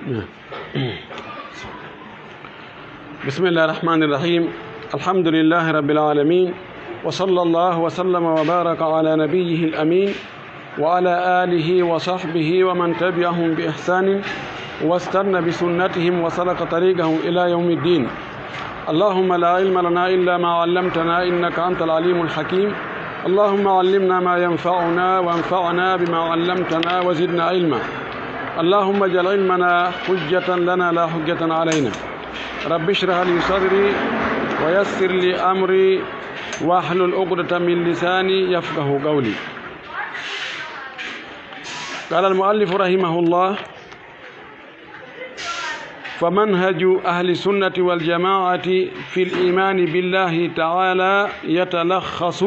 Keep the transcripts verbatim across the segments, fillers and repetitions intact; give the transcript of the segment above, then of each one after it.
بسم الله الرحمن الرحيم. الحمد لله رب العالمين، وصلى الله وسلم وبارك على نبيه الأمين وعلى آله وصحبه ومن تبعهم بإحسان واستن بسنتهم وسلك طريقهم إلى يوم الدين. اللهم لا علم لنا إلا ما علمتنا إنك أنت العليم الحكيم. اللهم علمنا ما ينفعنا وانفعنا بما علمتنا وزدنا علما. اللهم اجعل علمنا حجة لنا لا حجة علينا. رب اشرح لي صدري ويسر لي أمري واحلل عقدة من لساني يفقه قولي. قال المؤلف رحمه الله: فمنهج أهل السنة والجماعة في الإيمان بالله تعالى يتلخص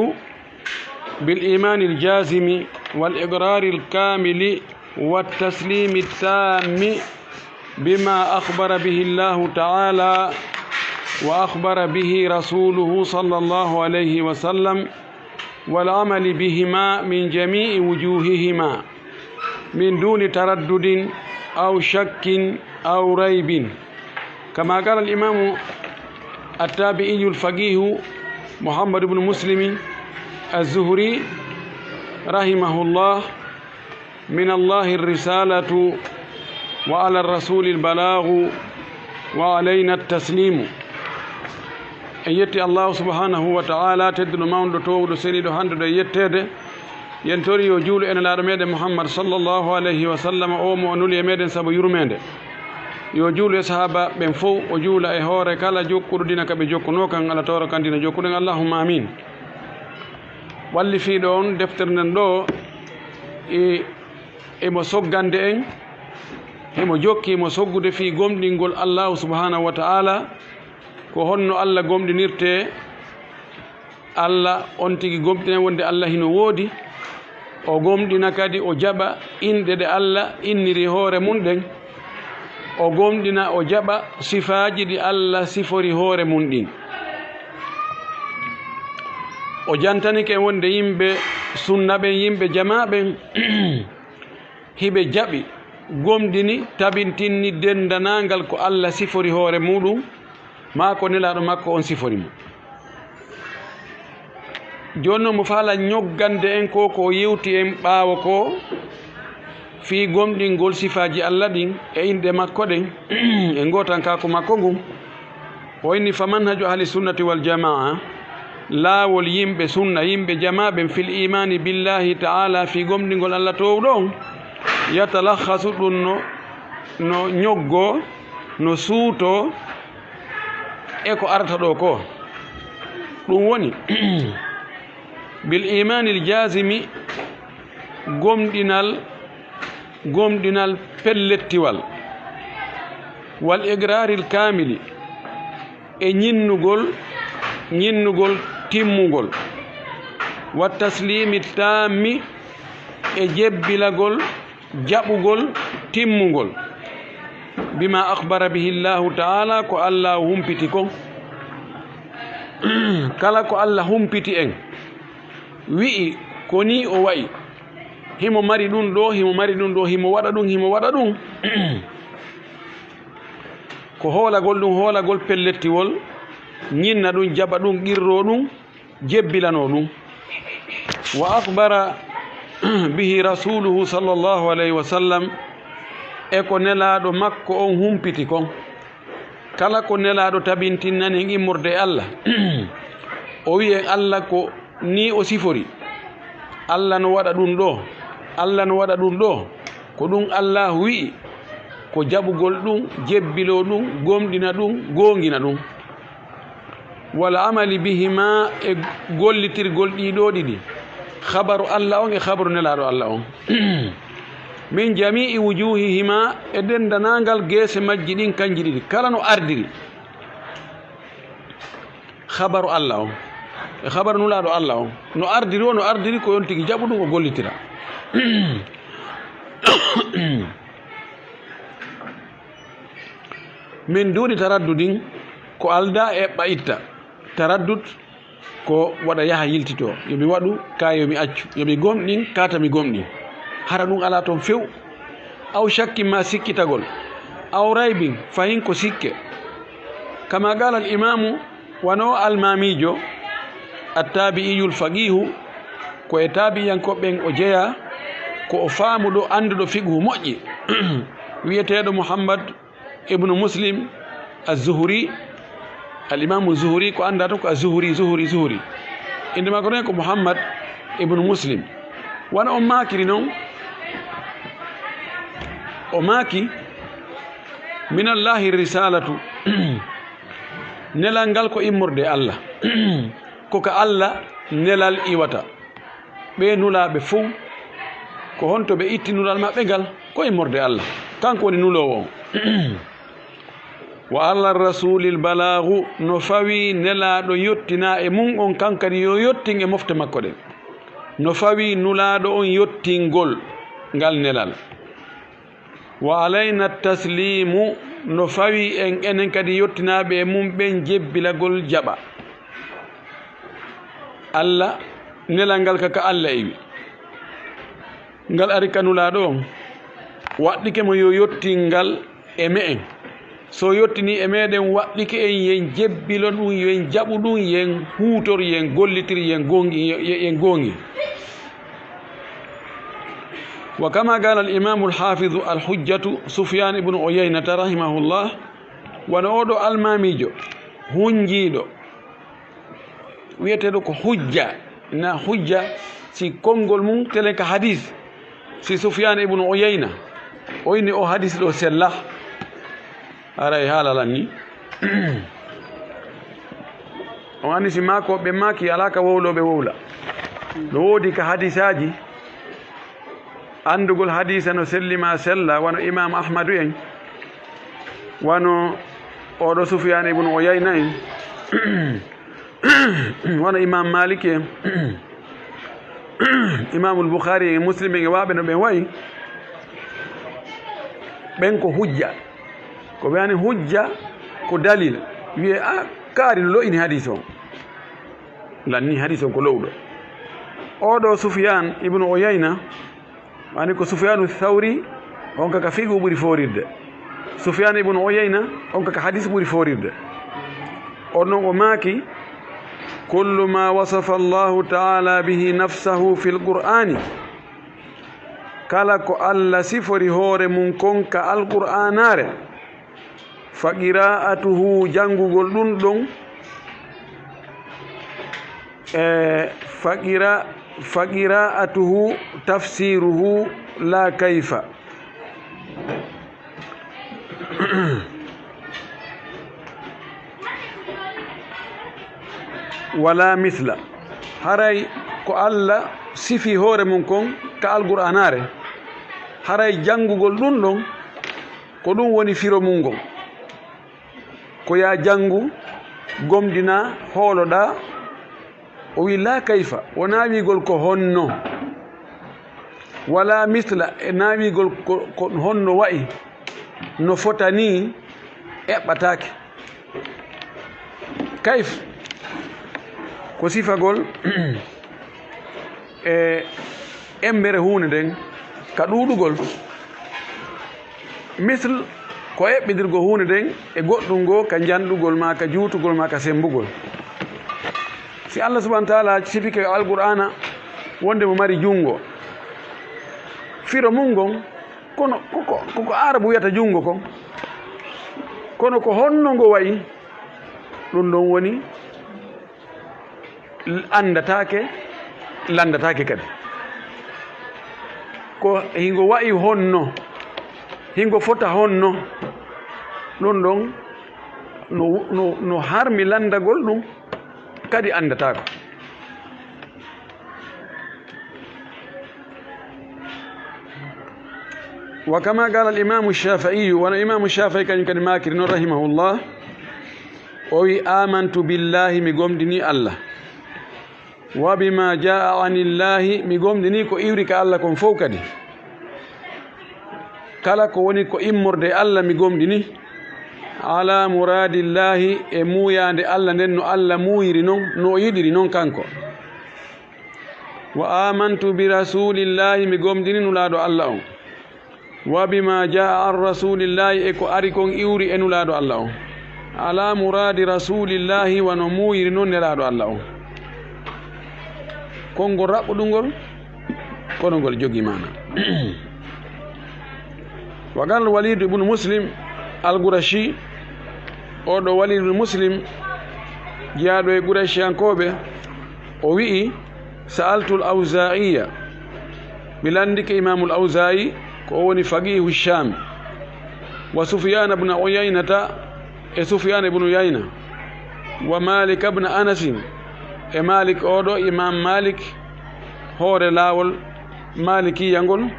بالإيمان الجازم والإقرار الكامل والتسليم التام بما أخبر به الله تعالى وأخبر به رسوله صلى الله عليه وسلم، والعمل بهما من جميع وجوههما من دون تردد أو شك أو ريب، كما قال الإمام التابعي الفقيه محمد بن مسلم الزهري رحمه الله: من الله الرسالة وعلى الرسول البلاغ وعلينا التسليم. En yetti Allahu subhanahu wa ta'ala, tedduɗo, mawnuɗo, toowuɗo, seniiɗo, handuɗo e yetteede. Yen tori yo juulu e Nelaaɗo meɗen Muhammad sallallahu alayhi wa sallam, o mo o nuli e meɗen sabu yurmeende. Yo juulu e sahaaba ɓen fow, o juula e hoore kala jokkuɗo diina ka ɓe jokkunoo kan, Alla toro kan diina jokkuɗen, Allahumma amin. Wallifiiɗo on deftere nden ɗo, e, emo soggande en, himo jokki, himo soggude fii gomɗingol Allahu subhanahu wa ta'ala, ko honno Alla gomɗinirtee. Alla on tigi gomɗina wonde Alla hino woodi, o gomɗina kadi o jaɓa inɗe ɗe Alla inniri hoore mun ɗen, o gomɗina o jaɓa sifaaji ɗi Alla sifori hoore mun ɗin. O jantanike wonde yimɓe sunna ɓen, yimɓe jamaa ɓen, hiɓe jaɓi, gomɗini, tabintinni dendanaangal ko Alla sifori hoore muɗum, maa ko Nelaaɗo makko on sifori mo. Jooni non, mo faala ñoggande en ko, ko o yewti en ɓaawo ko, fii gomɗingol sifaaji Alla ɗin e inɗe makko ɗen e ngootankaaku makko ngun. O inni: فمنهج أهل السنة والجماعة، laawol yimɓe sunna, yimɓe jamaa ɓen, في الإيمان بالله تعالى, fii gomɗingol Alla toowɗo on, يتلخص, ɗum no, no ñoggoo, no suutoo e ko arata ɗoo ko. Ɗum woni, بالإيمان الجازم, gomɗinal, gomɗinal pellettiwal, والإقرار الكامل, e ñinnugol, ñinnugol timmungol, والتسليم التام, e jebbilagol, jaɓugol timmungol, بما أخبر به الله تعالى, ko Alla humpiti kon. Kala ko Alla humpiti en, wi'i ko nii o wa'i, himo mari ɗum ɗoo, himo mari ɗum ɗoo, himo waɗa ɗum, himo waɗa ɗum, ko hoolagol ɗum, hoolagol pellettiwol, ñinna ɗum, jaɓa ɗum, qirroo ɗum, jebbilanoo ɗum. وأخبر به رسوله صلى الله عليه وسلم, e ko Nelaaɗo makko on humpiti kon. Kala ko Nelaaɗo tabintinnani en immorde e Alla, o wi'i en Alla ko nii o sifori, Alla no waɗa ɗum ɗoo, Alla no waɗa ɗum ɗoo, ko ɗum Allaahu wi'i, ko jaɓugol ɗum, jebbiloo ɗum, gomɗina ɗum, goongina ɗum. والعمل بهما, e gollitirgol ɗii ɗoo ɗiɗi, habaru Alla on e habaru Nelaaɗo Alla on. من جميع وجوههما, e dendanaangal geese majji ɗin kanji ɗiɗi, kala no ardiri. Habaru Alla on e habaru Nulaaɗo Alla on, no ardiri o, no ardiri ko on tigi jaɓu ɗum o gollitira. من دون تردد, ko aldaa eɓɓa itta. Taraddud ko waɗa yaha yiltitoo, yo mi waɗu, kaa yo mi accu, yo mi gomɗin, kaa ta mi gomɗin. Hara ɗum alaa toon few. أو شك, maa sikkitagol. aw raybin, fahin ko sikke. Kama qala al imamu, wano almamijo, attabi'iyul faqihu, ko e tabi'iyankoɓe ɓen o jeya, ko o faamuɗo, annduɗo fiqhu moƴƴi, wiyeteeɗo Muhammad ibnu Muslim az-Zuhri, al imamu Zuhri, ko annda tan ko az-Zuhri, Zuhri, Zuhri. Innde makko tan ko Muhammad ibnu Muslim. Wano on maakiri non, o maaki, "Minallahi risalatu." Nelal ngal ko immorde Allah. Ko ka Allah nelal iwata. Ɓee nulaaɓe fow, ko honto ɓe itti nulal maɓɓe ngal? Ko immorde Allah. Kanko woni nuloowo on. "Wa ala rasulil balaagu." No fawi nelaaɗo yottina e mun on, kan kadi yo yottin e mofte makko ɗen. No fawi nulaaɗo on yottingol ngal nelal. "Wa alayna taslimu." No fawi en, enen kadi yottinaaɓe e mun ɓen, jebbilagol jaɓa. Allah, nelal ngal ka, ka Allah iwi. Ngal ari ka nulaaɗo on, waɗɗike mo yo yottin ngal e me'en. So yottinii e meɗen, waɗɗike en, yen jebbilo ɗum, yen jaɓu ɗum, yen huutor, yen gollitir, yen goongi, yen, yen goongi. Wa kama qala al imamu al hafidu al hujjatu Sufyan ibnu Uyaynata rahimahullah, wano oɗo almamiijo hunjiiɗo, wiyeteeɗo ko hujja, na hujja si konngol mum telen ka hadis, si Sufyan ibnu Uyayna, o inni o hadis ɗo sella, haray haala lan ni. On anndi si maako ɓe maaki alaa ka wowlooɓe wowla. No woodi ka hadisaaji, anndugol hadiisa no selli ma sella, wano Imam Ahmadu en, wano oɗo Sufyan ibnu Uyayna en, wano Imam Maliki en, Imamul Bukhari en, Muslim en, e waaɓe no ɓen wayi, ɓen ko hujja. Ko ɓe ani hujja ko dalil. Wiye, "A, kaari no lo'ini hadis on." Lanni hadis on ko lowɗo. Oɗo Sufyan ibnu Uyayna, wani ko Sufyanu Thawri, on ka ka fiqhu ɓuri foorirde. Sufyan ibnu Uyayna, on ka ka hadis ɓuri foorirde. On non o maaki, "Kullu ma wasafa Allahu ta'ala bihi nafsahu fil Qur'ani." Kala ko Allah sifori hoore mum kon ka Alqur'aanaare, fa qira'atuhu, janngugol ɗum ɗon, e fa qira-, fa qira'atuhu tafsiruhu la kayfa. Wala misla. Haray ko Allah sifi hoore mum kon ka Alqur'aanaare, haray janngugol ɗum ɗon, ko ɗum woni firo mum ngon. Ko yaa janngu, gomɗinaa, hooloɗaa. O wi, "Laa kayfa", wonaa wiigol ko honno. "Walaa misla", e naa wiigol ko, ko honno wa'i, no fotani, eɓɓataake. Kayf ko sifagol e emmbere huunde nden ka ɗuuɗugol. Misl ko eɓɓidirgol huunde nden e goɗɗum ngoo ka njanɗugol maa, ka juutugol maa, ka semmbugol. Si Allah subhanahu wa taala sifike Alqur'aana wonde mo mari junngo, firo mum ngon, kono koko, koko Aarabu wiyata junngo kon. Kono ko honno ngo wayi, ɗum ɗon woni anndataake, lanndataake kadi. Ko hingo wa'i honno, hingo fota honno, ɗum ɗon no, no, no harmi lanndagol ɗum, kadi anndataako. Wa kama qala al imamu Shafi'i, wano imamu Shafi'i kañum kadi maakiri noon, rahimahullah, o wi, "Amantu billahi", mi gomɗini Allah. "Wa bima jaa anillahi", mi gomɗini ko iwri ka Allah kon fow kadi. Kala ko woni ko immorde e Allah, mi gomɗini. "Ala muradillahi", e muuyaande Allah nden, no Allah muuyiri non, no o yiɗiri non kanko. "Wa amantu bi rasulillahi", mi gomɗini Nulaaɗo Allah on. Wa bima jaa an rasulillahi, e ko ari kon iwri e Nulaaɗo Allah on. Ala muraadi rasulillahi, wano muuyiri non Nelaaɗo Allah on. Konngol raɓɓuɗungol, kono ngol jogii maana. Wa qala Walid ibn Muslim al-Qurashi, oo ɗoo Walid ibn Muslim, jeyaaɗo e Qurayshiyankooɓe, o wi'i, Sa'altul Awzaa'iya, mi lanndike Imaamul Awzaa'i, ko o woni faqiihu Shaam, wa Sufyaana ibn Uyaynata, e Sufyaana ibn Uyayna, wa Maalika ibn Anasin, e Maalik, oo ɗoo Imaam Maalik, hoore laawol Maalikiya ngol,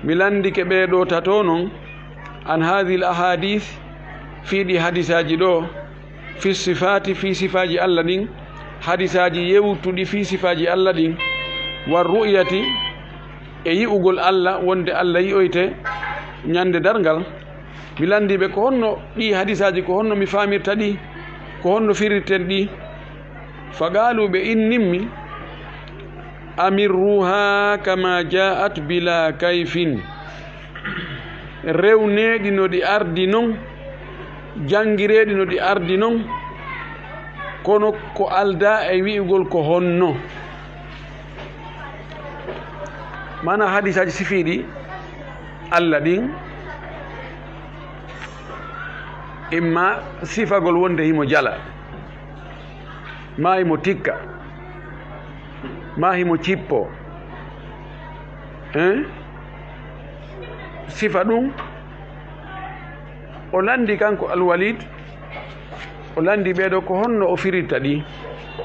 mi lanndike ɓee ɗoo tato non, an haadihil ahaadiis, fii ɗii hadisaaji ɗoo, fi sifaati, fii sifaaji Alla ɗin, hadisaaji yewtuɗi fii sifaaji Alla ɗin, war ru'yati, e yi'ugol Alla, wonde Alla yi'oyte ñande darngal. Mi lanndii ɓe ko honno ɗii hadisaaji, ko honno mi faamirta ɗi, ko honno firirten ɗi. Fa qaalu, ɓe innimmi, amirruha kama jaat bila kayfin. Rewneeɗi no ɗi ardi non, janngireeɗi no ɗi ardi non, kono ko aldaa e wi'ugol ko honno. Maana hadisaaji sifiiɗi Alla ɗin, imma sifagol wonde himo jala, maa himo tikka, maa himo cippoo. Hein? Sifa ɗum, o lanndi kanko Al-Walid, o lanndi ɓee ɗoo ko honno o firirta ɗi,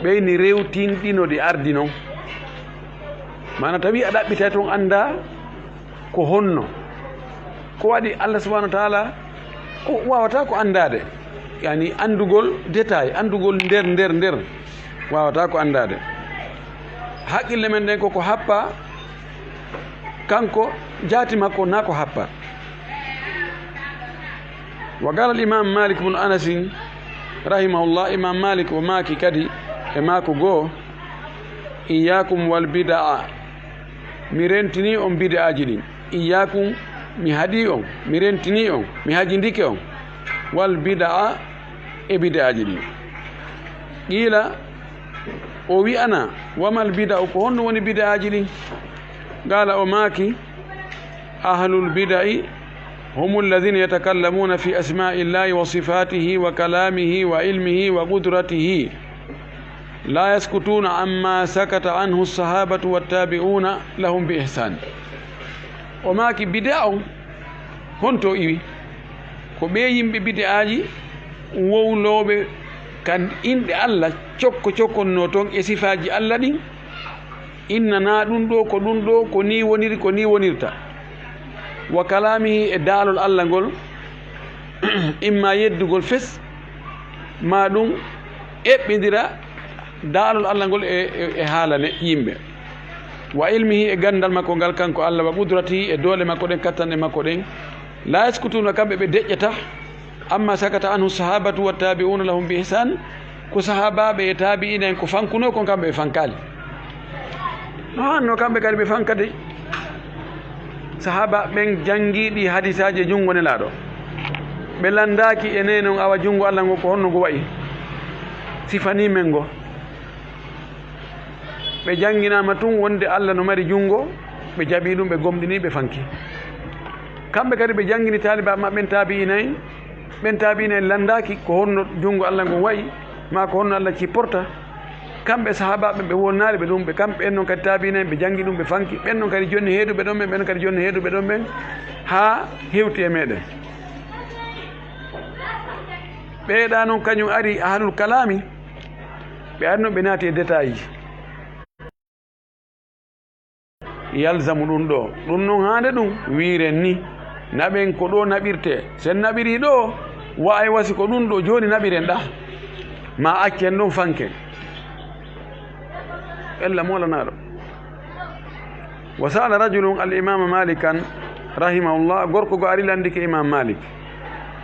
ɓeyni rewtinɗi no ɗi ardi non. Maana tawi a ɗaɓɓitay toon anndaa ko honno, ko waɗi Allah subhanahu wa taala, o waawata ko anndaade, yani anndugol détail, anndugol nder, nder, nder, waawata ko anndaade. Haqqille men ɗen ko ko happa, kanko jaati makko na ko happa. Wa qala al-Imam Malik ibn Anas, rahimahullah, Imam Malik o maaki kadi e maako goo, iyyakum wal bid'a, mi rentini on bid'aaji ɗin. Iyyakum, mi haɗii on, mi rentini on, mi hajindike on, wal bid'a, e bid'aaji ɗin. Qiila, o wi'ana, wamal bid'u, ko honno woni bid'aaji ɗin? Qaala, o maaki, ahlul bid'i humul ladhina yatakallamuna fi asma'illahi wa sifatihi wa kalamihi wa ilmihi wa qudratihi. La yaskutuna amma sakata anhu sahabatu wattabi'una lahum bi ihsan. O maaki, bid'a on, honto iwi? Ko ɓee yimɓe bid'aaji wowlooɓe ka inɗe Allah, cokko cokkonnoo toon e sifaaji Allah ɗin, innanaa ɗum ɗoo ko ɗum ɗoo, ko nii woniri, ko nii wonirta. Wa kalaamihi, e daalol Allah ngol, imma yeddugol fes, maa ɗum eɓɓindira daalol Allah ngol e, e, e haala ne yimɓe. Wa ilmihi, e ganndal makko ngal kanko Allah, wa qudratihi, e doole makko ɗen, kattanɗe makko ɗen. La yaskutuna, kamɓe ɓe deƴƴata. Amma sakata anhu sahabatu wa tabi'una lahum bi ihsan, ko sahaabaaɓe e taabi'iina en ko fankunoo kon, kamɓe ɓe fankaali. No hanno kamɓe kadi ɓe fanka dey. Sahaabaaɓe ɓen janngi ɗi hadisaaji e junngo Nelaaɗo. Ɓe lanndaaki e nee non awa junngo Allah ngo ko honno ngo wa'i. Sifanii men ngo. Ɓe jannginaama tun wonde Allah no mari junngo, ɓe jaɓii ɗum, ɓe gomɗinii, ɓe fanki. Kamɓe kadi ɓe janngini taalibaaɓe maɓɓe ɓen taabi'iina en, ɓen taabi'iina en lanndaaki ko honno junngo Allah ngon wa'i, maa ko honno Allah cipporta. Kamɓe sahaabaaɓe ɓe wonnaali ɓe ɗum, ɓe kamɓe en non kadi taabi'iina en, ɓe janngi ɗum, ɓe fanki. Ɓen non kadi jonni heeduɓe ɗon ɓen, ɓen non kadi jonni heeduɓe ɗon ɓen, haa hewti e meɗen. Ɓeeɗa non kañum ari ahlul kalaami, ɓe ari non ɓe naati e détail ji. Yalzamu ɗum ɗo. Ɗum non haande ɗum wiiren ni, naɓen ko ɗo naɓirte. Sen naɓiri ɗo, wa ay wasi ko ɗum ɗo jooni naɓiren ɗa. Ma accen ɗum fanken. Ella moolanaɗo. Wa sa'ala rajulun al-imama Malikan rahimahullah, gorko go ari landike Imam Malik.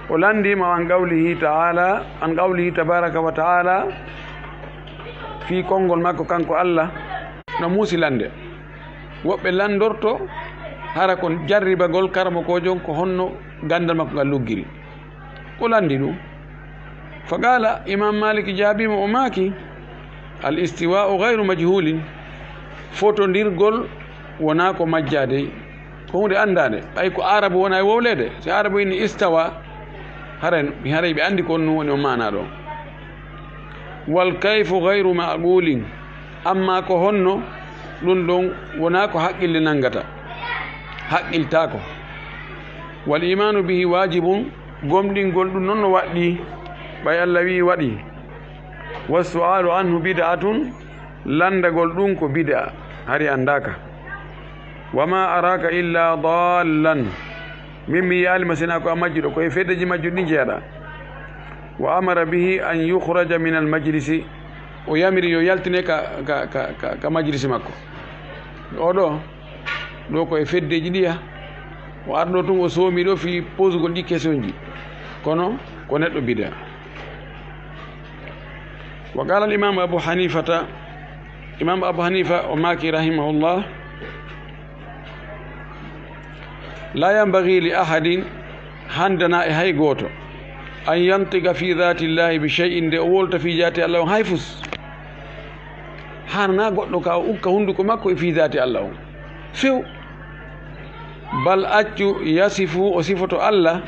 O landimo an qawlihi ta'ala, an qawlihi tabaraka wa ta'ala, fii konngol makko kanko Allah. No muusi lande. Woɓɓe landorto Hara ko jarribagol karamokoojo on, ko honno ganndal makko ngal luggiri. Ko lanndi ɗum. Fa qaala, Imam Malik jaabiima, o maaki, al istiwa'u ghayru majhulin, fotondirgol wonaa ko majjaa dey, ko huunde anndaande. Ɓay ko Aarabu wona e wowleede, si Aarabu inni istawa, haray, haray ɓe anndi ko honno woni on maanaa ɗon. Wal kayfu ghayru ma'qulin, amma ko honno ɗum ɗon wonaa ko haqqille nanngata, haqqiltaako. Wal imaanu bihi waajibun, gomɗingol ɗum non no waɗɗii, ɓay Allah wi'i waɗii. Wassu'aalu anhu bid'atun, lanndagol ɗum ko bid'a, hari anndaaka. Wa ma araaka illa daallan, min mi yi'aali ma sinaa ko a majjuɗo, ko e feddeji majjuɗi ɗin jeyaɗaa. Wa amara bihi an yukhraja min al majlisi, o yamiri yo yaltine ka, ka, ka, ka, ka majlisi makko. O ɗo, ɗo ko e feddeji ɗiya, o arɗo tun o soomi ɗo fii posugol ɗi kesonji, kono ko neɗɗo bida. Wa qala al imam Abu Hanifata, Imam Abu Hanifa o maaki rahimahullah, la yanbaghi li ahadin, handana e hay gooto, an yantiqa fi dhati llahi bi shay'in, nde o wolta fi dhati Allah on hay fus. Hanana goɗɗo ka o ukka hunduko makko e fi dhati Allah on few. Bal accu, yasifu, o sifoto Allah,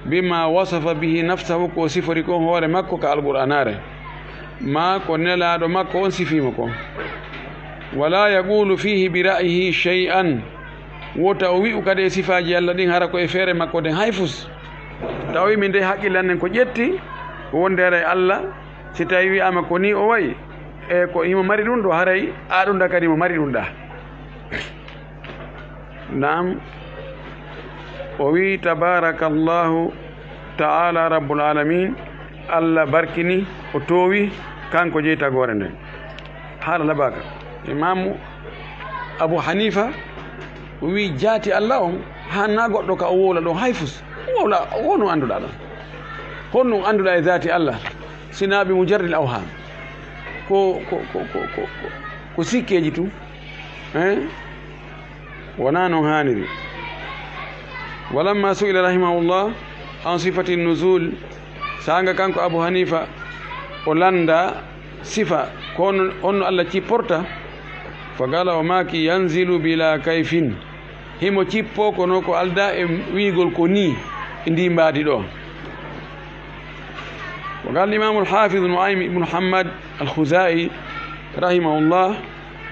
bima wasafa bihi nafsahu, ko o sifori kon hoore makko ka Alqur'aanaare, ma ko Nelaaɗo makko on sifiimo kon. Wala yaqulu fihi bi ra'yihi shay'an, wota o wi'u kadi e sifaaji Allah ɗin hara ko e feere makko nden hay fus. Tawi min dey haqqille amen ko ƴetti, ko wonde haray Allah, si tawi wi'aama ko ni o wa'i, e ko himo mari ɗum ɗo, haray a ɗum ɗa kadi mo mari ɗum ɗa. Naam, o wi'i, "Tabarakallahu ta'ala rabbul alamin." Allah barkini, o toowi, kanko jeyi tagoore nden. Haala labaaka. Imaamu Abu Hanifa o wi'i, jaati Allah on, hanaa goɗɗo ka o wowla ɗon hay fus. Wowla, wonu annduɗaa ɗon. Honno annduɗaa e zaati Allah? Sinaa bi mujarril awham. Ko, ko, ko, ko, ko, ko, ko sikkeeji tun. Eh? Wonaa non haaniri. Walamma su'ila rahimahullah an sifati nuzul, saanga kanko Abu Hanifa o lannda sifa ko honno, honno Allah cipporta, fa qala, o maaki, yanzilu bila kayfin, himo cippoo kono ko aldaa e wi'ugol ko nii e ndii mbaadi ɗoo. Wa qala al-imam al-hafiz Nu'aym ibn Hammad al-Khuzai rahimahullah,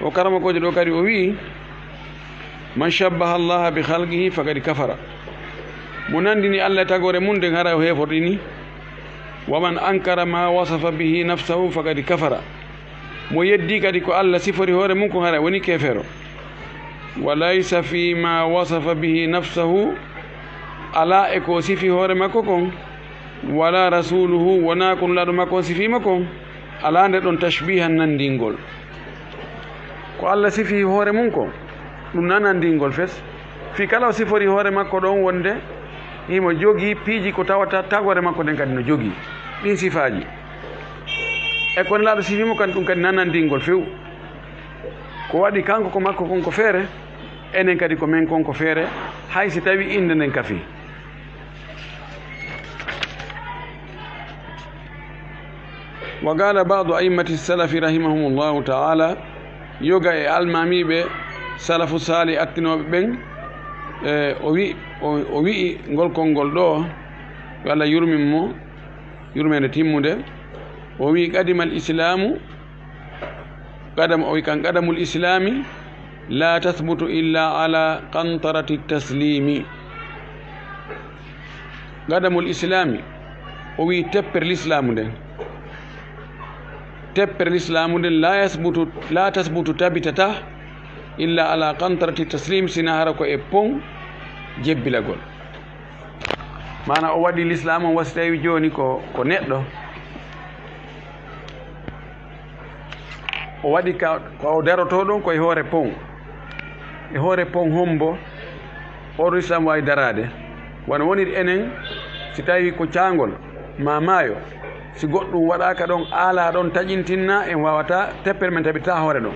o karamokoojo ɗoo kadi o wi'i, man shabbaha Allaha bi khalqihi faqad kafara. Mo nandini Allah e tagoore mun nden, hara o heeforɗini. Wa man ankara ma wasafa bihi nafsahu faqad kafara. Mo yeddi kadi ko Allah sifori hoore mun kon, hara woni keefeero. Wa laysa fi ma wasafa bihi nafsahu, alaa e ko o sifi hoore makko kon, wala rasuluhu, wonaa ko Nulaaɗo makko on sifiima kon, alaa nder ɗon tashbihan, nandingol. Ko Allah sifi hoore mun kon, ɗum na nandingol fes. Fii kala o sifori hoore makko ɗon wonde himo jogii piiji ko tawata tagoore makko nden kadi no jogii ɗin sifaaji. E ko Nulaaɗo sifiimo kan, ɗum kadi na nandingol few. Ko waɗi kanko ko makko kon ko feere, enen kadi ko men kon ko feere, hay si tawi innde nden kafii. Wa qala ba'du a'immati salafi rahimahumullahu ta'ala, yoga e almaamiiɓe salafu saalih attinooɓe ɓen, e, o wi-, o, o wi'i ngol konngol ɗoo, yo Allah yurmin mo, yurmeende timmunde, o wi'i, qadimal islaamu, qadam, o wi'i kan, qadamul islaami la tathbutu illa ala qantarati taslimi. Qadamul islaami, o wi'i teppere lislaamu nden. Teppere lislaamu nden, la yasbutu, la tasbutu, tabitata, illa ala qantarati taslim, sina hara ko e pon jebbilagol. Maana o waɗi lislaamu on, wa si tawi jooni ko, ko neɗɗo, o waɗi ka, ko o darotoo ɗon ko e hoore pon. E hoore pon hombo oɗo Islam waawi daraade? Wano woniri enen, si tawi ko caangol maa maayo, si goɗɗum waɗaaka ɗon, aalaa ɗon, taƴintinnaa, en waawataa, teppere men taɓitaa hoore ɗon.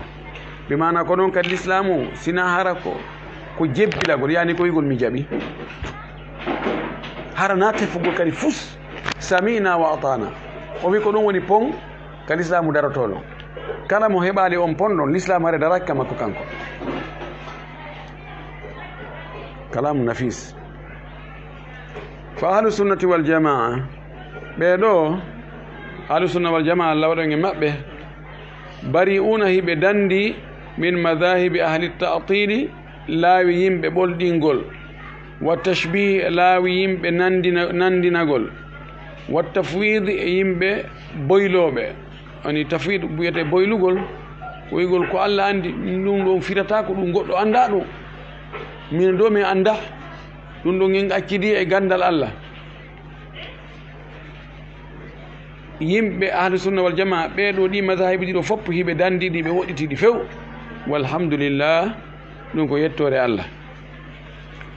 Bi maana ko ɗon kadi lislaamu, sina hara ko Ko jebbilagol, yani ko wi'gol mi jaɓi. Hara na tefugol kadi fus, sami'na wa ata'na. O wi ko ɗum woni pon ka lislaamu darotooɗo. Kala mo heɓaali on pon ɗon, lislaamu hare daraaki ka makko kanko. Kalamu nafis. Fa ahlu sunnati wal jamaa, ɓee ɗo ahlu sunna wal jamaa, Allah waɗan e maɓɓe, bari'una, hiɓe dandi, min madhahibi ahli ta'tili, laawi yimɓe ɓolɗingol, wa tashbih, laawi yimɓe nandina-, nandinagol, wa tafwid, e yimɓe boylooɓe. Ani tafwid wiyete boylugol, ko wi'gol ko Allah andi, ɗum ɗon firata ko ɗum goɗɗo anda ɗum. Min ɗo min anda. Ɗum ɗon en accidi e gandal Allah. Yimɓe ahlu sunna wal jamaa, ɓee ɗo ɗi mazahibuji ɗo fop hiɓe dandiɗi, ɓe woɗɗitiɗi few. Walhamdulillah, ɗum ko yettoore Allah.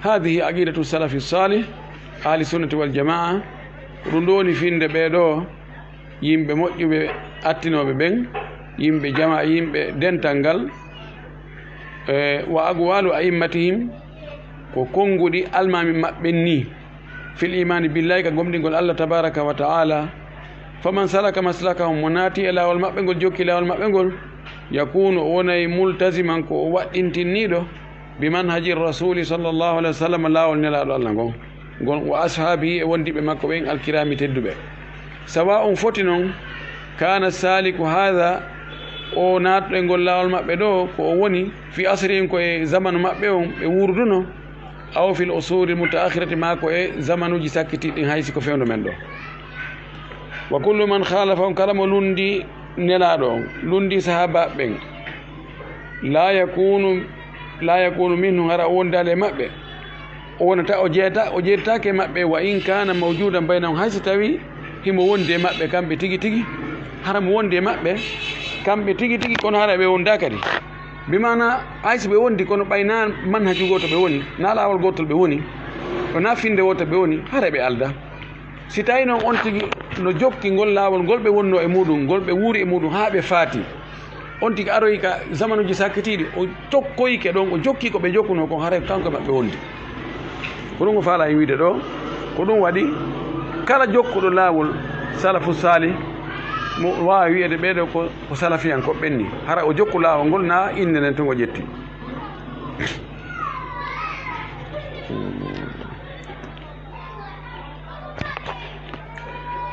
Hadihi aqidatu salafi salih, ahli sunnati wal jamaa. Ko ɗum ɗo woni finde ɓee ɗo yimɓe moƴƴuɓe attinooɓe ɓen, yimɓe jama, yimɓe dental ngal, e wa aqwalu a'immatihim, ko konnguɗi almaami maɓɓe ni, fil imani billahi, ka gomɗingol Allah tabaraka wa ta'ala. Faman salaka maslakahum, mo naati e laawol maɓɓe ngol, jokki laawol maɓɓe ngol, yakunu, o wonay multaziman, ko o waɗɗintinniiɗo, bi manhaji rasuli sallallahu alaihi wa sallam, laawol nelaaɗo Allah ngon, ngon, wa ashaabihi, e wondiɓe makko ɓen alkirami tedduɓe. Sawa on foti non, kana saliku hadha, o naatɗo e ngol laawol maɓɓe ɗo, ko o woni, fi asrihim, ko e zamanu maɓɓe on ɓe wuurduno, aw fil usuri mutaakhirati, maa ko e zamanuji sakkitiɗi ɗin, haysi ko fewndo men ɗo. Wa kullu man khalafahum, kala mo lundi nelaaɗo on, lundi sahaaba ɓen, la yakunu, la yakunu minhum, hara o wondaali e maɓɓe. O wonata, o jeeta, o jeetataake e maɓɓe, wa in kana mawjudan baynahum, hay so tawi himo wondi e maɓɓe kamɓe tigi tigi, hara mo wondi e maɓɓe kamɓe tigi tigi, kono hara ɓe wonda kadi. Bi maana, hay so ɓe wondi, kono ɓay na manhaju gooto ɓe woni, na laawol gootol ɓe woni, ko na finde wooto ɓe woni, hara ɓe alda. Si tawi noon on tigi no jokki ngol laawol ngol ɓe wonnoo e muuɗum, ngol ɓe wuuri e muuɗum haa ɓe faati, on tigi aroyi ka zamanuuji sakkitiiɗi, o tokkoyike ɗon, o jokki ko ɓe jokkunoo kon, haray ko kanko e maɓɓe wondi. Ko ɗum o faalaa en wiide ɗo, ko ɗum waɗi kala jokkuɗo laawol salafu saalih, mo waawi wi'eede ɓee ɗoo ko, ko salafiyankooɓe ɓen ni. Hara o jokku laawol ngol, na innde nden tun o ƴetti.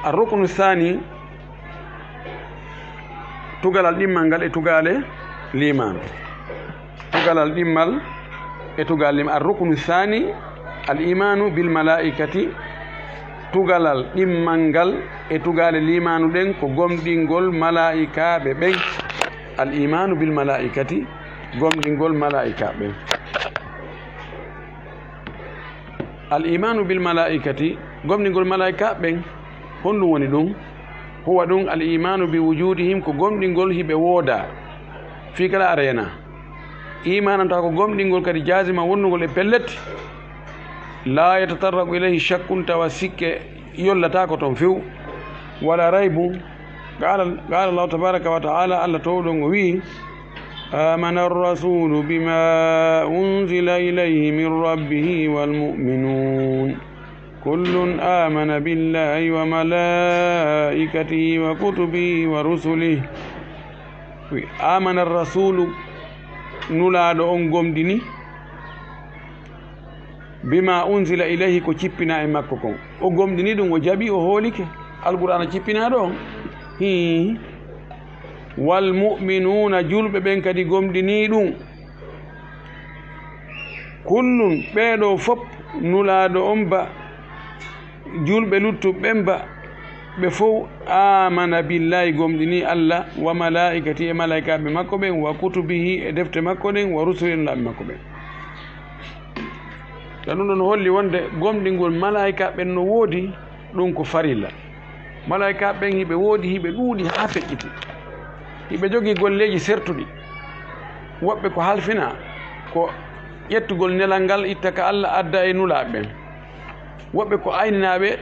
Ar-ruknu thani, tugalal ɗimmal ngal e tugaale liimaan. Tugalal ɗimmal e tugaale liimaan. Ar-ruknu thani, al-imaanu bil malaa'ikati. Tugalal ɗimmal ngal e tugaale liimaanu ɗen ko gomɗingol malaa'ikaaɓe ɓen. Al-imaanu bil malaa'ikati, gomɗingol malaa'ikaaɓe ɓen. Al-imaanu bil malaa'ikati, gomɗingol malaa'ikaaɓe ɓen, honɗum woni ɗum? Huwa ɗum al-imaanu bi wujuudihim, ko gomɗingol hiɓe wooda. Fii kala a reena. Imaananta ko gomɗingol kadi jaazima wonnugol e pellet. Laa yatatarraqu ilayhi shakkun, tawa sikke yollataako ton few. Wala raybun. Qaala, qaala Allahu tabaaraka wa ta'aala, Allah toowɗo on o wi'i, آمن الرسول بما أنزل إليه من ربه والمؤمنون كل آمن بالله وملائكته وكتبه ورسله. Wi, آمن الرسول, Nulaaɗo on gomɗini, بما أنزل إليه, ko cippinaa e makko kon. O gomɗini ɗum, o jaɓi, o hoolike. Alqur'aana cippinaaɗo on. Hii. والمؤمنون, julɓe ɓen kadi gomɗinii ɗum. كل, ɓee ɗoo fof, Nulaaɗo on ba, julɓe luttuɓe ɓen ba, ɓe fof, آمن بالله, gomɗinii Allah, وملائكته, e malaa'ikaaɓe makko ɓen, وكتبه, e defte makko ɗen, ورسله, e Nulaaɓe makko ɓen. Tan ɗum ɗon holli wonde gomɗingol malaa'ikaaɓe ɓen no woodi, ɗum ko farilla. Malaa'ikaaɓe ɓen hiɓe woodi, hiɓe ɗuuɗi haa feƴƴiti. Hiɓe jogii golleeji sertuɗi. Woɓɓe ko halfinaa, ko ƴettugol nelal ngal itta ka Allah adda e Nulaaɓe ɓen. Woɓɓe ko ayninaaɓe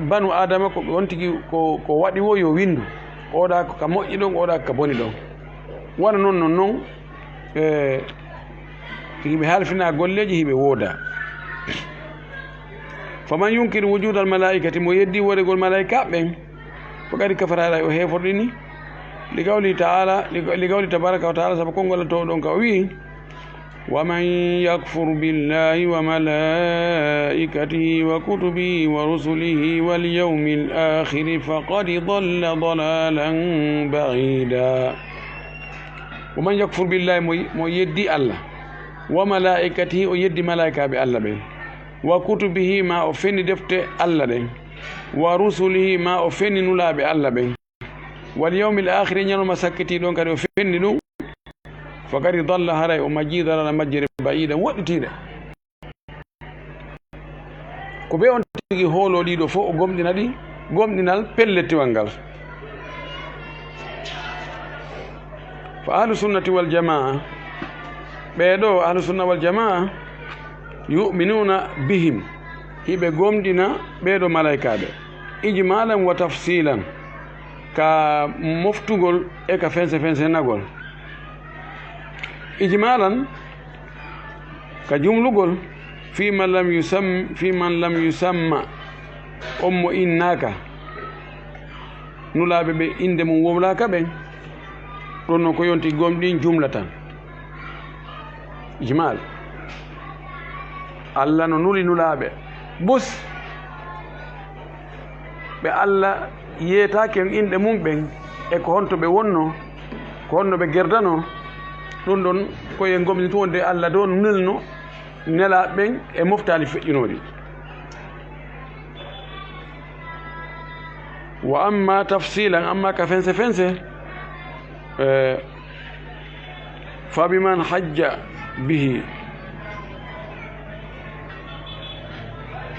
banu Aadama, ko ɓe on tigi ko, ko waɗi wo yo winndu. Oɗa ko ka moƴƴi ɗon, oɗa ko ka boni ɗon. Wano non, non, non, e, hiɓe halfina golleeji, hiɓe wooda. Faman yunkir wujudal malaa'ikati, mo yeddi woodegol malaa'ikaaɓe ɓen, faqad kafara, haray o heeforɗini, li qawli ta'ala, li, li qawli tabaraka wa ta'ala, sabu konngol Alla toowɗo on ka o wi'i, "Wa man yakfur billahi wa malaikatihi wa kutubihi wa rusulihi wal yawmil akhiri faqad dalla dalalan ba'ida." Wa man yakfur billahi, mo, mo yeddi Alla, wa malaikatihi, o yeddi malaikaaɓe Alla ɓen, wa kutubihi, ma o fenni defte Alla ɗen, wa rusulihi, ma o fenni nulaaɓe Alla ɓen, wal yawmil akhiri, ñalawma sakkitiiɗo on kadi o fenni ɗum, faqad dalla, haray o majjii, dalalan majjere ba'idan, woɗɗitiire. Ko ɓe on tigi hooloo ɗii ɗoo fof, o gomɗina ɗi, gomɗinal pelletiwal ngal. Fa ahlu sunnati wal jamaa, ɓee ɗoo ahlu sunna wal jamaa, yu'minuuna bihim, hiɓe gomɗina ɓee ɗoo malaykaaɓe, ijmaalan wa tafsiilan, ka moftugol e ka fense fensenagol. Ijmaalan, ka jumlugol, fii man lam yusam-, fii man lam yusamma, on mo innaaka, nulaaɓe ɓe innde mum wowlaaka ɓen, ɗon non ko yonti gomɗin jumlatan. Ijmaal. Alla no nuli nulaaɓe. Bus. Ɓe Alla yeetaaki en inɗe mum ɓen, e ko honto ɓe wonno, ko honno ɓe gerdano, ɗum ɗon ko en gomɗini tun wonde Alla ɗon nelno nelaaɓe ɓen e moftaali feƴƴunooɗi. Wa amma tafsilan, amma ka fense fense, eh, fa biman hajja bihi.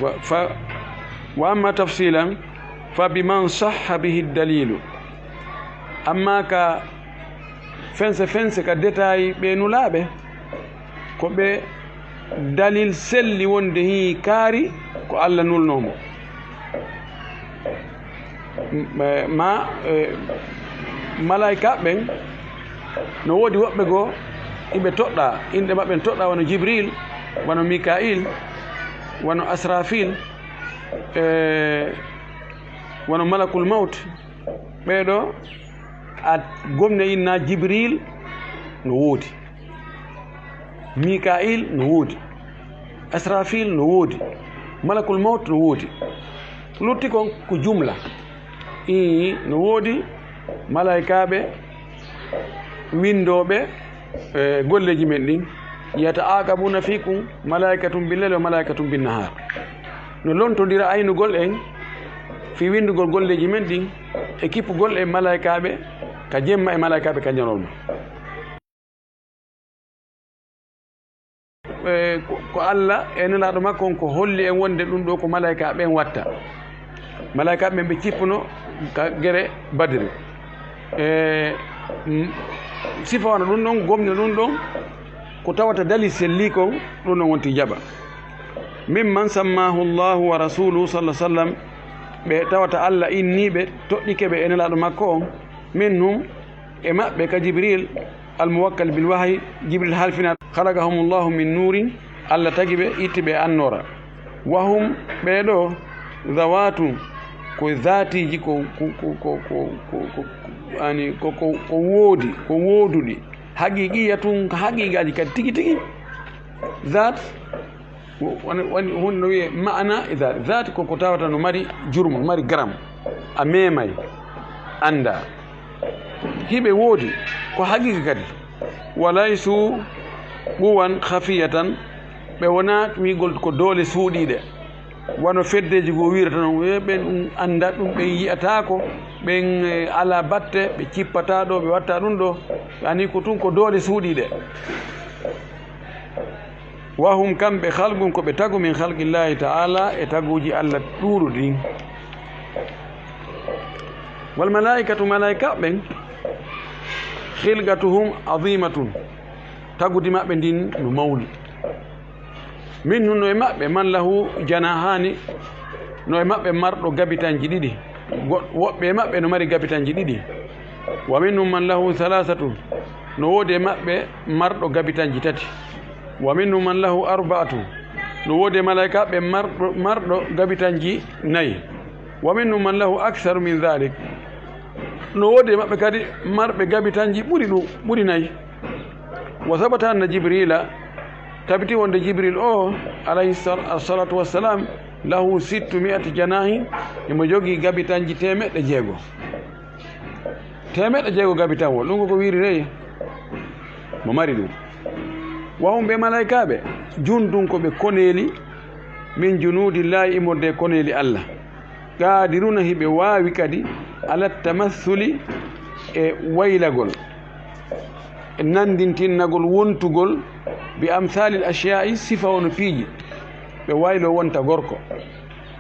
Wa, fa, wa amma tafsilan, fa biman sahha bihi dalilu. Amma ka fense fense, ka détail ɓe nulaaɓe, ko ɓe dalil selli wonde hii kaari ko Alla nulnoo mo. M-, ma, eh, malaayka ɓen, no woodi woɓɓe goo iɓe toɗɗaa, inɗe maɓɓe no toɗɗaa, wano Jibril, wano Mika'il, wano Asrafil, eh, wano Malakul Mawt. Ɓee ɗoo, a gomɗinay inna Jibril no woodi, Mika'il no woodi, Asrafil no woodi, Malakul Mawt no woodi. Lutti kon ko jumla. Ii, no woodi malaykaaɓe winndooɓe, eh, golleeji men ɗin. Yata'aqabuna fikum malaikatun bil layli wa malaikatun bin nahar. No lontondira aynugol en fii winndugol golleeji men ɗin e kippugol en malaykaaɓe ka jemma e malaykaaɓe ka ñalawma. Eh, ko, ko Alla e Nelaaɗo makko on ko holli en wonde ɗum ɗoo ko malaykaaɓe ɓen watta. Malaykaaɓe ɓen ɓe cippuno ka gere Badri. E, mm, sifa wano ɗum ɗon, gomɗina ɗum ɗon, ko tawata dali selli kon, ɗum ɗon wonti jaɓa. Mimman sammahu Allahu wa rasuluhu sallallahu alaihi wasallam, ɓe tawata Alla innii ɓe, toɗɗike ɓe e Nelaaɗo makko on, minhum, e maɓɓe ka Jibril, al-muwakkal bil wahyi, Jibril halfina, khalaqahumullahu min nurin, Alla tagi ɓe, itti ɓe annoora. Wa hum, ɓee ɗoo, zawatun, ko zaatiiji, ko, ko, ani, ko, ko, ko woodi, ko wooduɗi. Haqiqiyatun, ko haqiqaaji kadi tigi tigi. Zat, woni, woni, woni no wi'e ma'ana e zat. Zat ko ko tawata no mari jurmo, no mari garam. A meemay, anndaa. Hiɓe woodi, ko haqiqa kadi. Wa laysu quwan khafiyatan, ɓe wonaa wi'ugol ko doole suuɗiiɗe. Wano feddeeji goo wi'irata non, e ɓen ɗum anndaa ɗum, ɓen yi'ataako, ɓen, eh, alaa batte, ɓe cippataa ɗoo, ɓe wattaa ɗum ɗoo. Ani ko tun ko doole suuɗiiɗe. Wa hum, kamɓe, khalqun, ko ɓe tagu, min khalqillahi ta'ala, e taguuji Alla ɗuuɗuɗi. Wal malaa'ikatu, malaa'ika ɓen, khilqatuhum azimatun, tagudi maɓɓe ndin no mawni. Minhum, no e maɓɓe, man lahu janahaani, no e maɓɓe marɗo gabitanji ɗiɗi. Go-, woɓɓe e maɓɓe no mari gabitanji ɗiɗi. Wa minhum man lahu thalathatu, no woodi e maɓɓe marɗo gabitanji tati. Wa minhum man lahu arba'atu. No woodi e malaykaaɓe marɗo, marɗo gabitanji nayi. Wa minhum man lahu aktharu min dhalik. No woodi e maɓɓe kadi marɓe gabitanji ɓuri ɗum, ɓuri nayi. Wa thabata anna Jibrila, tabiti wonde Jibril o, alayhi sal-, salatu wassalam, lahu sittu mi'ati janahin, imo jogii gabitanji teemeɗɗe jeego. Teemeɗɗe jeego gabitanwol, ɗum ko ko wiiri rey, mo mari ɗum. Wa hum ɓe malaykaaɓe, jundun ko ɓe koneeli, min junuudillahi, immorde e koneeli Allah. Qaadiruna, hiɓe waawi kadi, ala tamassuli, e waylagol, e nanndintinnagol wontugol, bi amsalil ashyaa'i, sifa wono piiji. Ɓe waylo wonta gorko,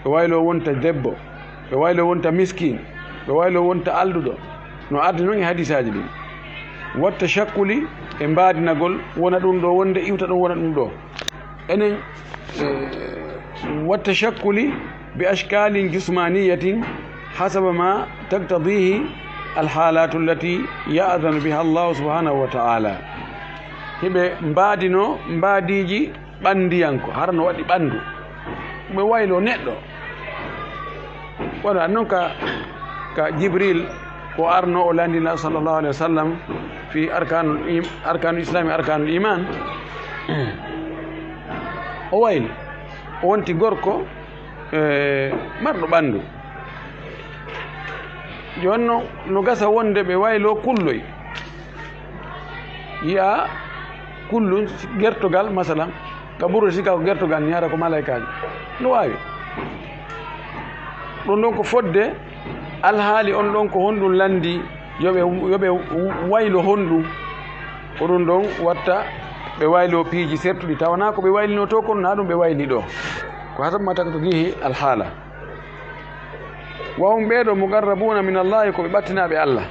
ɓe waylo wonta debbo, ɓe waylo wonta miskin, ɓe waylo wonta alɗuɗo. No ardi noon e hadisaaji ɗin. Wa tashakkuli, e mbaadinagol, wona ɗum ɗo wonde, iwta ɗum, wona ɗum ɗo. Enen, eh, wa tashakkuli bi ashkalin jusmaniyatin hasaba ma taqtadihi alhalatu allati ya'dhanu biha Allahu subhanahu wa ta'ala. Hiɓe mbaadino mbaadiiji ɓanndiyanko, hara no waɗi ɓanndu. Ɓe waylo neɗɗo. Wona noon ka, ka Jibril ko arno o landina sallallahu alaihi wasallam fi arkanul im-, arkanul islami, arkanul iman. O wayli, o wonti gorko, eh, marɗo ɓanndu. Jooni noon, no gasa wonde ɓe waylo kulloy. Yiya kullun gertogal, masalan, ka ɓurɗo sikka ko gertogal, ni hara ko malaykaaji. No waawi. Ɗum ɗon ko fodde alhaali on ɗon ko honɗum lanndi, yo ɓe, yo ɓe waylo honɗum. Ko ɗum ɗon watta ɓe waylo piiji sertuɗi, tawanaa ko ɓe waylino to kon, naa ɗum ɓe wayli ɗo. Ko hasab ma taqtadihi alhaala. Wa hum ɓeeɗo muqarrabuuna min Allahi, ko ɓe ɓattinaaɓe Allah.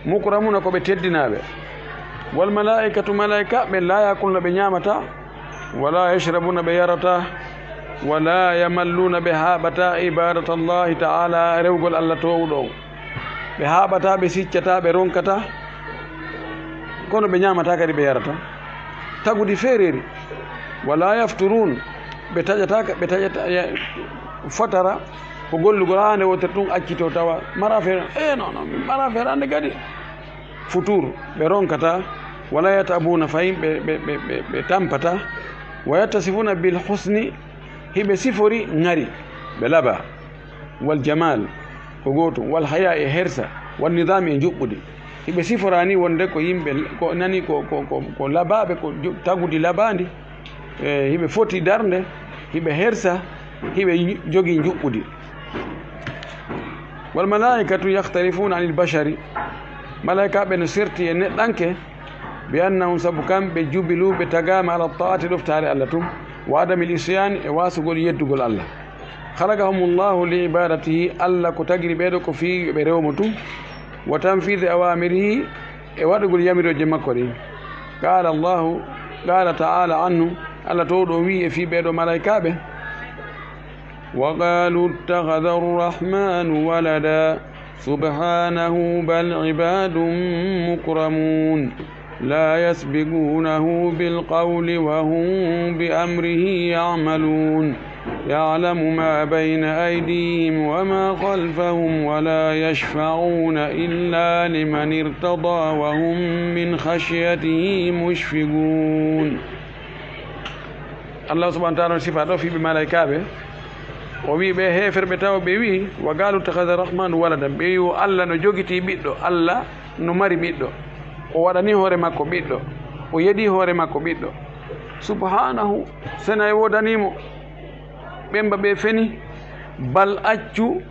Mukramuuna, ko ɓe teddinaaɓe. Wal malaa'ikatu, malaa'ikaaɓe, laa yaakuluna, ɓe ñaamataa. Walaa yashrabuuna, ɓe yarataa. Walaa yamalluuna, ɓe haaɓataa ibaadata Allahi ta'ala, rewgol Allah toowuɗo on. Ɓe haaɓataa, ɓe siccataa, ɓe ronkataa. Kono ɓe ñaamataa kadi, ɓe yarataa. Tagudi feereeri. Walaa yafturuun, ɓe taƴataa ka, ɓe taƴataa, ya-, fatara. Ko gollugol haa nde wootere tun accitoo tawa mara feere, eh, non, non, min mara feere hannde kadi. Futur, ɓe ronkataa, wala yat'abuuna, fahin ɓe, ɓe, ɓe, ɓe, ɓe tampataa. Wa yattasifuuna bil husni, hiɓe sifori ŋari, ɓe labaa. Wal jamaal, ko gootum, wal hayaa e hersa, wal nidaami e njuɓɓudi. Hiɓe siforaa ni wonde ko yimɓe, ko nani ko, ko, ko, ko labaaɓe, ko ju-, tagudi labaandi. E, hiɓe foti darnde, hiɓe hersa, hiɓe nju-, jogii njuɓɓudi. Wal malaa'ikatu yakhtalifuuna anil bashari. Malaa'ikaaɓe no serti e neɗɗanke, bi annahum, sabu kamɓe, jubilu, ɓe tagaama ala taa'ati, ɗoftaare Allah tun, wa adamil isyaani, e waasugol yeddugol Allah. Khalaqahumullahu li ibadatihi, Allah ko tagiri ɓeeɗo ko fii yo ɓe rewo mo tun, wa tanfiidi awaamirihi, e waɗugol yamirooje makko ɗin. Qaala Allahu, qaala ta'ala anhu, Allah toowɗo on wi'i e fii ɓeeɗo malaa'ikaaɓe, wa qaalu ittakhadha arrahmanu walada, subhanahu bal ibadun mukramun, la yasbiqunahu bil qawli wa hum bi amrihi ya'malun. يعلم ما بين أيديهم وما خلفهم ولا يشفعون إلا لمن ارتضى وهم من خشيته مشفقون. Allah subhanahu wa ta'ala no sifa ɗo fii ɓe malaa'ikaaɓe. O wi'i ɓe heeferɓe tawa ɓe wi'i, wa qaalu ittakhadha arrahmanu waladan. Ɓe wi'i o Allah no jogitii ɓiɗɗo, Allah no mari ɓiɗɗo. O waɗanii hoore makko ɓiɗɗo. O yeɗii hoore makko ɓiɗɗo. Subhanahu, senay woodanii mo. Ɓen ba ɓe feni, bal accu,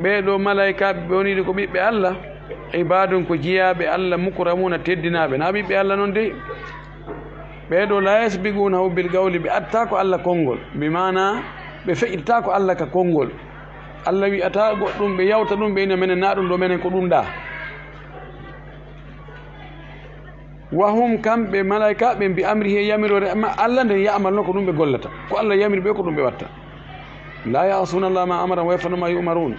ɓee ɗoo malaa'ikaaɓe ɓe woniiɓe ko ɓiɓɓe Allah, ibaadun ko jiyaaɓe Allah, mukramuuna teddinaaɓe, na ɓiɓɓe Allah non dey. Ɓee ɗoo laa yasbiquunahu bil qawli, ɓe attaako Allah konngol, bi maana ɓe feƴƴitaako Allah ka konngol. Allah wi'ataa goɗɗum, ɓe yawta ɗum, ɓe ina menen na ɗum ɗo menen ko ɗum ɗaa. Wa hum, kamɓe malaa'ikaaɓe ɓen, bi amrihi, e yamiroore ma Allah nden, ya'maluuna, ko ɗum ɓe gollata. Ko Allah yamiri ɓe, ko ɗum ɓe watta. Laa ya'suuna Allaha maa amarahum wa yaf'aluuna maa yu'maruun.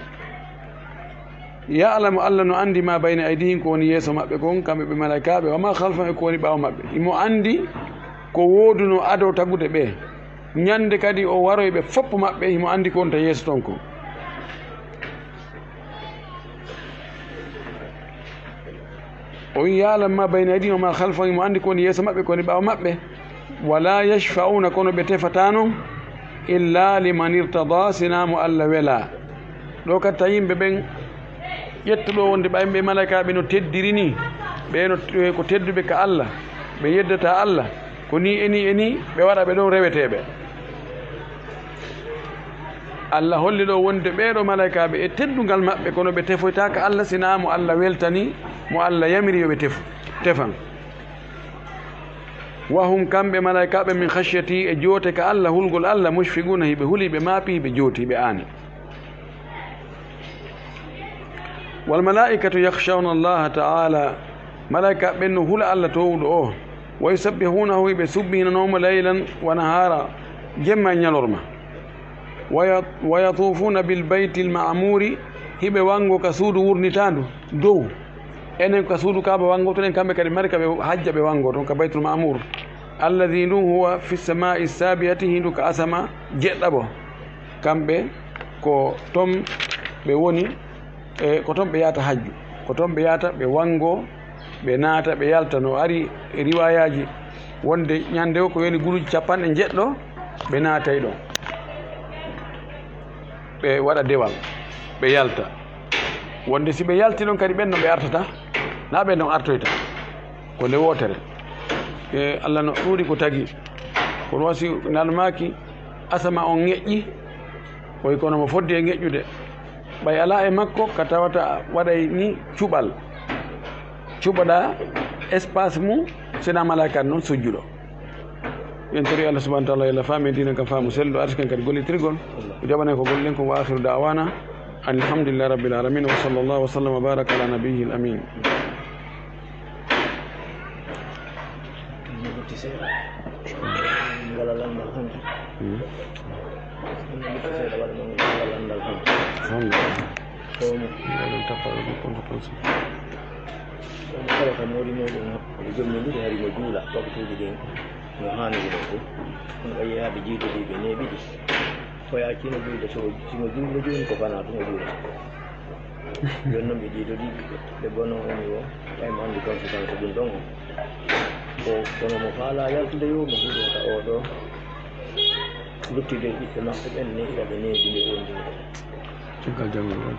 Ya'lamu, Allah no anndi, maa bayna aydiihim, ko woni yeeso maɓɓe kon, kamɓe ɓe malaa'ikaaɓe, wa maa khalfahum, e ko woni ɓaawo maɓɓe. Himo anndi Ko woodunoo ado tagude ɓe. Ñande kadi o waroy ɓe fof maɓɓe, himo anndi ko wonta yeeso ton ko. O wi'i, "Ya'lamu ma bayna aydihim wa ma khalfahum", himo anndi ko woni yeeso maɓɓe, ko woni ɓaawo maɓɓe. "Wa la yashfa'una", kono ɓe tefataano, "illa liman irtada", sinaa mo Alla wela. Ɗo kadi tawi yimɓe ɓen ƴetta ɗo wonde ɓay ɓe malaykaaɓe no teddiri ni, ɓe no, ɓe ko tedduɓe ka Alla, ɓe yeddata Alla, ko ni e ni e ni, ɓe waɗa ɓe ɗon reweteeɓe. Alla holli ɗo wonde ɓee ɗo malaykaaɓe e teddungal maɓɓe, kono ɓe tefoytaaka Alla sinaa mo Alla weltani, mo Alla yamiri yo ɓe tefu, tefan. "Wa hum", kamɓe malaykaaɓe, "min khashyati", e joote ka Alla, hulgol Alla, "mushfiquna", hiɓe huli, hiɓe maapi, hiɓe jooti, hiɓe aani. "Wal malaa'ikatu yakhshawna Allaha ta'ala", malaykaaɓe ɓen no hula Alla toowuɗo o, "wa yusabbihunahu", hiɓe subbihinanoo mo, "laylan wa nahaara", jemma e ñalorma. "Wa ya-, wa yatuufuna bil baytil ma'muuri", hiɓe wango ka suudu wurnitaandu dow. Enen ka suudu Kaaba wangotoɗen, kamɓe kadi mari ka ɓe hajja ɓe wango ton ka Baytul Ma'muur. "Alladhi", ndun, "huwa fi samaa'i sabi'ati", hindu ka asama jeɗɗaɓo. Kamɓe ko ton ɓe woni, e ko ton ɓe yahata hajju. Ko ton ɓe yahata, ɓe wango, ɓe naata, ɓe yalta. No ari e riwaayaaji wonde ñande o ko yoni guluuji capanɗe njeɗɗo ɓe naatay ɗon. Ɓe waɗa dewal, ɓe yalta. Wonde si ɓe yalti ɗon kadi, ɓen no ɓe artata, na ɓen ɗon artoyta. Ko nde wootere. E, Alla no ɗuuɗi ko tagi. Kono wasi nano maaki, asama on ŋeƴƴi, koy kono mo fodde e ŋeƴƴude. Ɓay alaa e makko ka tawata waɗay ni cuɓal. Cuɓaɗa espace mum, sina malaaka non sujjuɗo. En tori Allah subhanahu wa ta'ala, yalla faamen diina kan faamu selluɗo, arsiken kadi gollitirgol. O jaɓanen ko gollen ko, wa akhiru da'wana anil hamdulillahi rabbil alamin, wa sallallahu wa sallam wa baraka ala nabiyyil amin. Lutti seeɗa. Ngala landal hanki. Hmm. Lutti seeɗa waɗa ɗon ngala landal hanki. Alhamdulillah. Ɗum ɗum tappata ɗum konto konsi. Ɗum kala ka moodi muɗum, o jommi ndiri hari mo juula waktuuji ɗin no haaniri non fof. Ɗum ɓay yahaaɓe jiitodiiɓe neeɓiɗi. Ko yaa kino juulde, so, si mo juulde jooni ko fanaa tuma juula. Jooni noon ɓe jiitodiiɓe, ɓe bono on o, ɓay mo anndi conséquence ɗum ɗon on. Ko, kono mo faalaa yaltude yo mo huuɗo ka oo ɗoo. Luttude ɓiɓɓe maɓɓe ɓen ne ila ɓe neeɓi nde wondi. Caggal janngo ɗon.